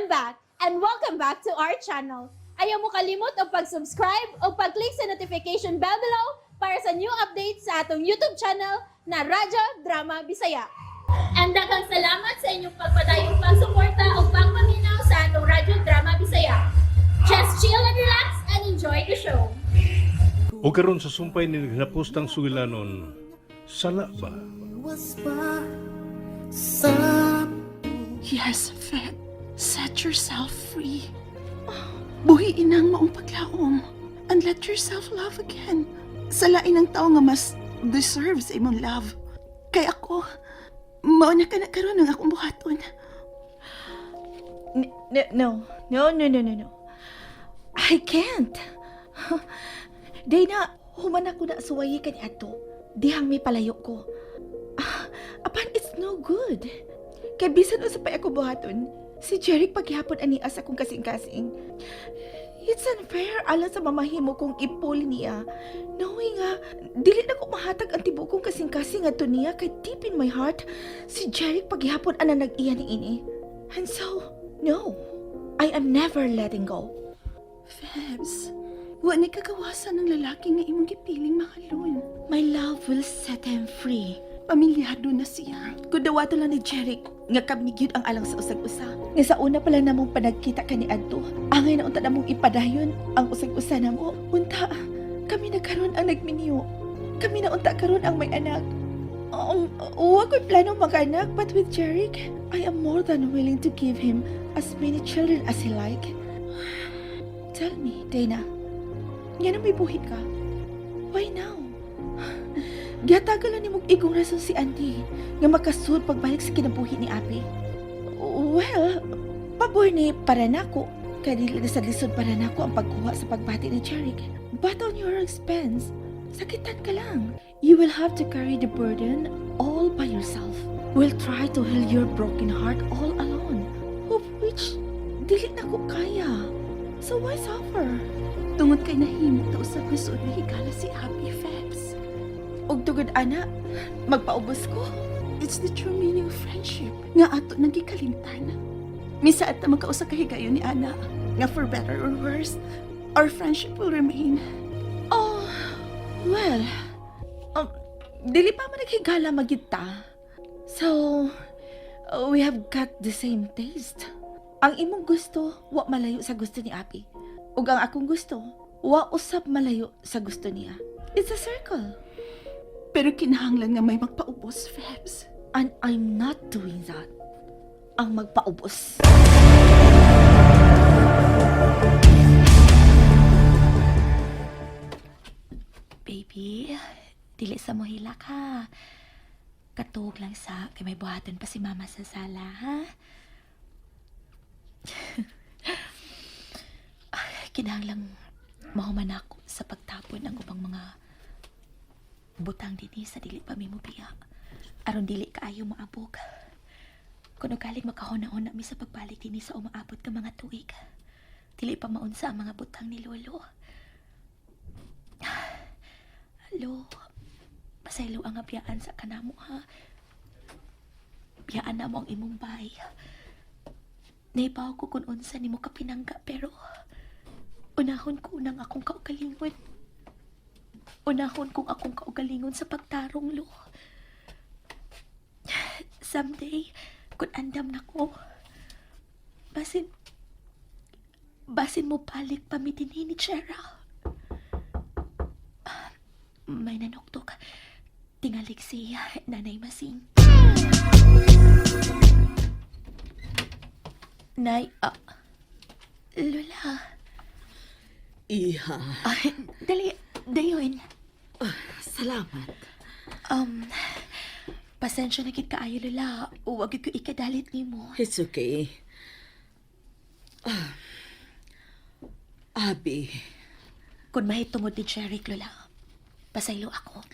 I'm back and welcome back to our channel. Ayaw mo kalimot og pag-subscribe o pag-click sa notification bell below para sa new updates sa atong YouTube channel na Radyo Drama Bisaya. And daghang salamat sa inyong pagpadayong pagsuporta o pagpaminaw sa atong Radyo Drama Bisaya. Just chill and relax and enjoy the show. O karon sa sumpay ni naghapostang sugilanon, sala ba? Yes, Feb. Set yourself free. Buhiin ang maong paglaom and let yourself love again. Sa lain ang tao nga mas deserve sa imong love. Kay ako, mao na ka na karon ang akong buhaton. No, no, no, no, no, no. I can't. Dana, human ako na suwayi kaniadto. Dihang may palayo ko. Ah, apan it's no good. Kay bisan unsa pa'y ako buhaton, si Jeric paghihapon ania sa akong kasing-kasing. It's unfair alang sa mamahimo kong ipuli niya. Knowing nga, dili na ko mahatag ang tibuok kong kasing-kasing ngadto niya kay deep in my heart, si Jeric paghihapon ana nag-iya ni ini. And so, no, I am never letting go. Febs, wa ni kagawasan ng lalaki nga imong gipiling mahalon. My love will set him free. Pamilyado na siya. Kung dawato lang ni Jeric, nga kami gyud ang alang sa usag-usa. Nga sa una pala namong panagkita kaniadto, angay na unta namong ipadayon ang usag-usa namo. Unta, kami na karon ang nagminyo. Kami na unta karon ang may anak. Wa ko'y plano mag-anak, but with Jeric, I am more than willing to give him as many children as he like. Tell me, Dana, nga may buhi ka? Why now? Gihatagan lang nimo og igong rason si Andy nga makasud pagbalik sa kinabuhi ni Abi. Well, pabor ni para nako. Kay dili na sa lisod para nako ang pagkuha sa pagbati ni Jeric. But on your expense, sakitan ka lang. You will have to carry the burden all by yourself. Will try to heal your broken heart all alone. Of which, dili na ko kaya. So why suffer? Tungod kay nahimo ta usab nga suod nga higala si Abby, Febs. Ug tungod ana, magpaubos ko. It's the true meaning of friendship nga ato nang gikalimtan. Misaad ta magkausa ka higayon ni Ana nga for better or worse, our friendship will remain. Oh, well, dili pa man naghigala magyud ta. So, we have got the same taste. Ang imong gusto, wa malayo sa gusto ni Abi. Ug ang akong gusto, wa usab malayo sa gusto niya. It's a circle. Pero kinahanglan nga may magpaubos, Febs. And I'm not doing that. Ang magpaubos. Baby, dili sa mo hilak ha. Katog lang sa kay may buhaton pa si mama sa sala, ha? Ay, kinahanglang mahuman ako sa pagtapon ng ubang mga butang dinhi sa dili pa mi mobiya. Aron dili kaayo maabog. Kuno galing makahuna-huna mi sa pagbalik dinhi sa umaabot ka mga tuig. Dili pa maunsa ang mga butang ni Lolo. Lo, pasaylo ang biyaan sa kanamo ha. Biyaan na mo ang imong bay. Naibaw ko kung unsa nimo kapinangga pero unahon ko unang akong kaugalingon. Unahon kong akong kaugalingon sa pagtarong, Lo. Someday, kung andam na ko, basin mo balik pa mi dinhi ni Chera. May nanuktok. Tingalig si Nanay Masing. Nay, Lola. Iha, Ay, dali, dayon. salamat. Pasensya na gid kaayo, Lola. Huwag ko ikadalit nimo. It's okay. Ah, Abi, Kung mahitungod ni Jeric, Lola, pasaylo ako.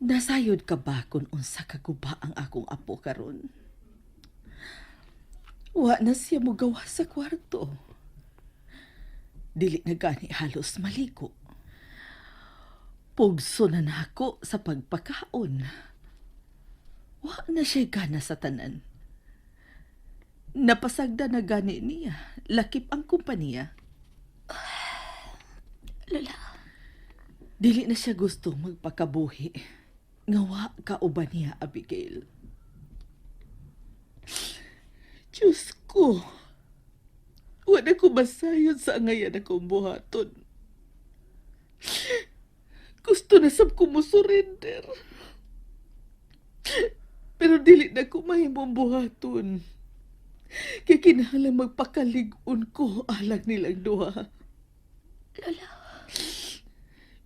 Nasayod ka ba kung unsa kaguba ang akong apo karon? Wa na siya mogawa sa kwarto. Dili na gani halos maligo. Pugso na nako sa pagpakaon. Wa na siya gana sa tanan. Napasagda na gani niya, lakip ang kumpanya. Lola. Dili na siya gusto magpakabuhi. Ngawa ka uban niya, Abigail. Diyos ko. Wala ko masayon sa angayan akong buhaton. Gusto na sab ko mo surrender. Pero dili na ko mahimong buhaton. Kay kinahanglan magpakalig-on ko alang nilang duha. Lola.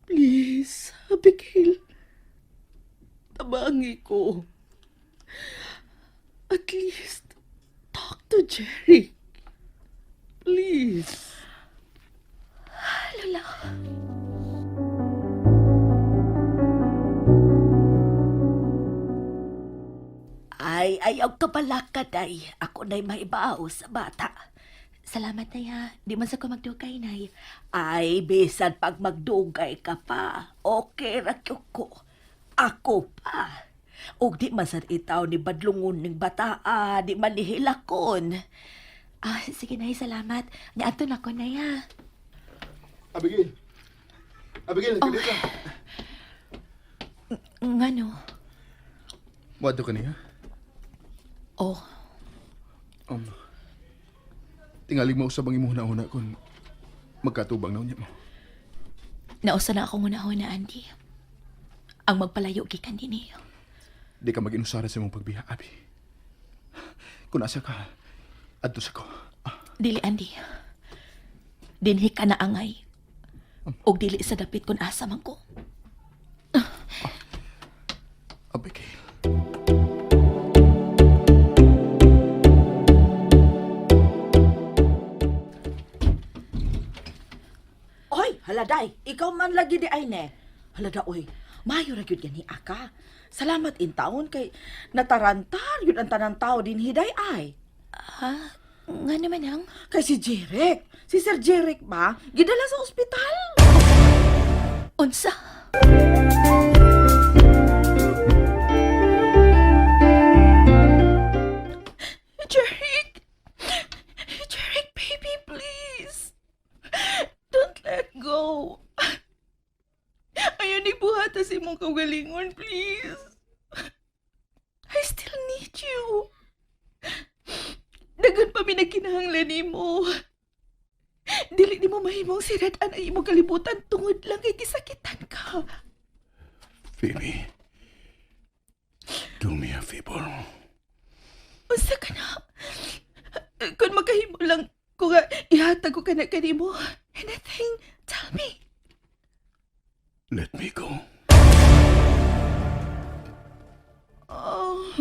Please, Abigail. Tabangi ko. At least, talk to Jerry. Please. Lola. Ay, ayaw ka palakad ay. Ako na'y maibao sa bata. Salamat, Nay, ha. Di man sa ko magdugay, Nay. Ay, bisan pag magdugay ka pa. Okay ra gyud ko. Ako pa. Ug di man sad itaw ni badlungon ning bataa, di man ni hilakon. Ah, sige, Nay. Salamat. Niadto na ko, Nay, ha. Abigail! Abigail, oh. Ka. Ngano? Moadto ka niya? Oh, Tingalig mo usab ang imong huna-huna kung magkatubang na unya mo. Nausa na akong una-una, Andy. Ang magpalayo gikan din eh. Di ka mag-inusara sa imong pagbiya, Abi. Kung asa ka, adto sa ko. Ah, Dili, Andy. Dinhi ka na angay. Og dili sa dapit kun asa man ko. Abigail. Oy, haladay, ikaw man lagi di ay ne. Halada, oy, mayo ra gyud gani aka. Salamat in taon kay natarantar yun ang tanang tao din hiday ay. Ha? Nga naman ang? Kay si Jeric, si Sir Jeric ba, gidala sa ospital. Unsa? Jeric! Jeric, baby, please. Don't let go. Ayaw ni buhata sa imong kaugalingon, please. I still need you. Dagan pa mi nagkinahanglan nimo. Dili nimo mahimong sirat-an ang imong kalibutan tungod lang kay gisakitan ka. Phoebe, do me a favor. Unsa ka na? Kung makahimo lang ko nga ihatag ko kana kanimo. Anything, tell me. Let me go. Oh,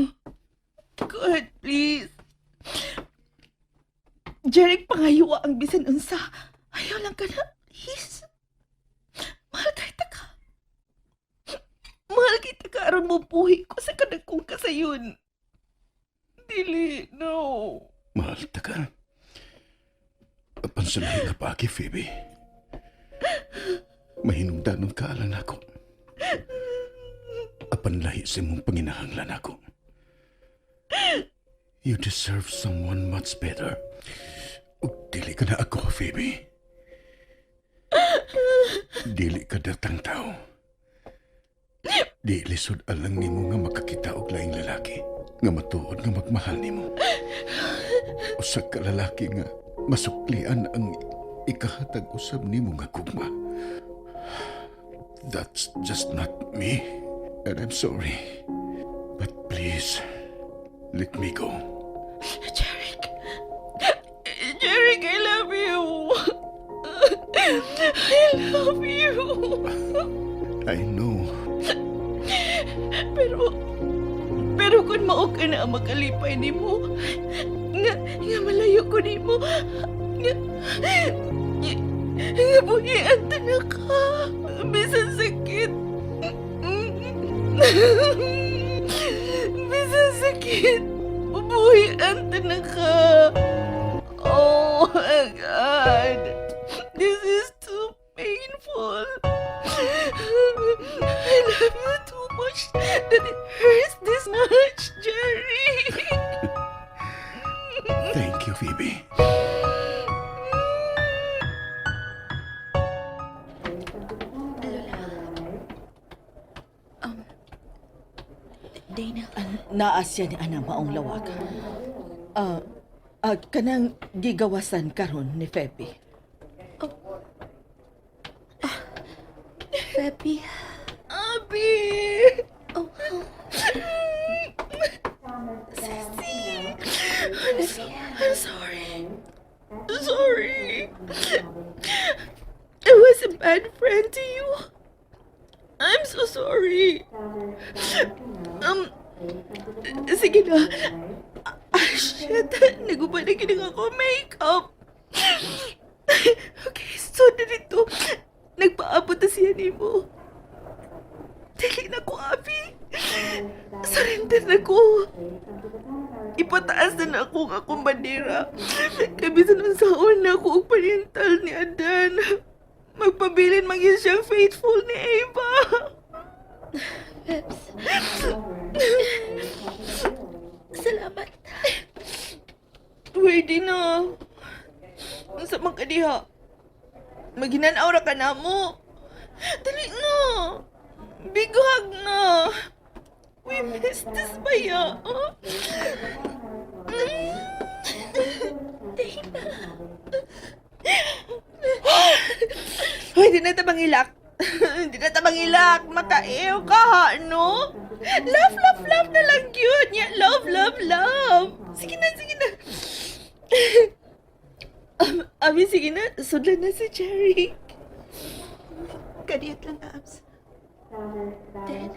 God, please. Jeric, pangayo ang bisan unsa. Ayaw lang ka na, please. Mahal kita ka. Mahal kita ka aron mo buhi ko sa kanagkong kasayon. Dili, no. Mahal ta ka. Apan sa lahi nga paagi, Phoebe. Mahinungdanon ka alang nako. Apan lahi sa imong panginahanglan ako. You deserve someone much better. Ug dili ka na ako, Phoebe. Dili ka datang tao. Di lisod alang nimo nga makakita og laing lalaki nga matuod nga magmahal nimo. Usa ka lalaki nga masuklian ang ikahatag usab nimo nga gugma. That's just not me. And I'm sorry. But please, let me go. Jeric. Jeric, I love you. I love you. I know. Pero kung mao ka na ang makalipay nimo, nga malayo ko nimo, nga buhian ta na ka, bisan sakit. Bisan sakit, buhian ta na ka. Oh my God, this is too painful. I love you too much that it hurts this much, Jerry. Thank you, Phoebe. Dana, Naa siya ni Ana maong lawag. Kanang gigawasan karon ni Feby. Pepe. Abi! Oh, Sissy! I'm sorry. Sorry. I was a bad friend to you. I'm so sorry. Sige na. Ah, shit. Naguba na gid ako makeup. Okay, so na dito. Nagpaabot na siya nimo. Dili na ko, Abi. Surrender na ko. Ipataas na na ako ang akong bandera. Kay bisan unsaon na ako og panintal ni Adan. Magpabilin man gyud siyang faithful ni Ava. Peps. Salamat. Pwede na. Unsa man ka diha? Maghinanaw ra ka na mo. Dali na. Big hug na. We missed this baya. Hoy, di na ta mangilak. Di na ta mangilak. Makaiw ka, ha, no? Love, love, love na lang yun. Yeah, love, love, love. Sige na, sige na. Abi, sige na. Sudlan na si Cherry. Kadiyot lang, Abs. Dad.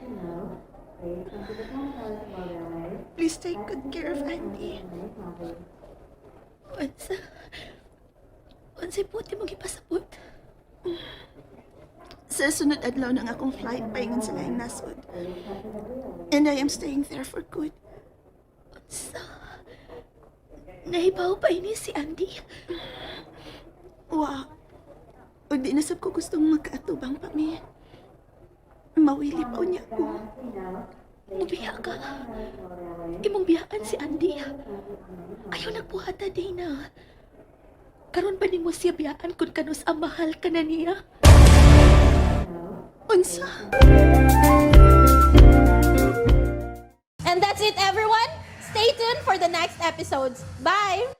Please take good care of Andy. Unsa? Unsay puti mo gipasabot? Sa sunod adlaw ng akong flight paingon sa laing nasod. And I am staying there for good. Unsa? Nahibaw pa ini si Andy? Wa. O di na sab ko gustong magkaatubang pa mi. Mawili pa unya ko. Mubiya ka. Imong biyaan si Andy. Ayaw nagbuhata, Dana. Karon pa nimo siya biyaan kung kanus ang mahal ka na niya? Unsa? And that's it, everyone. Stay tuned for the next episodes. Bye!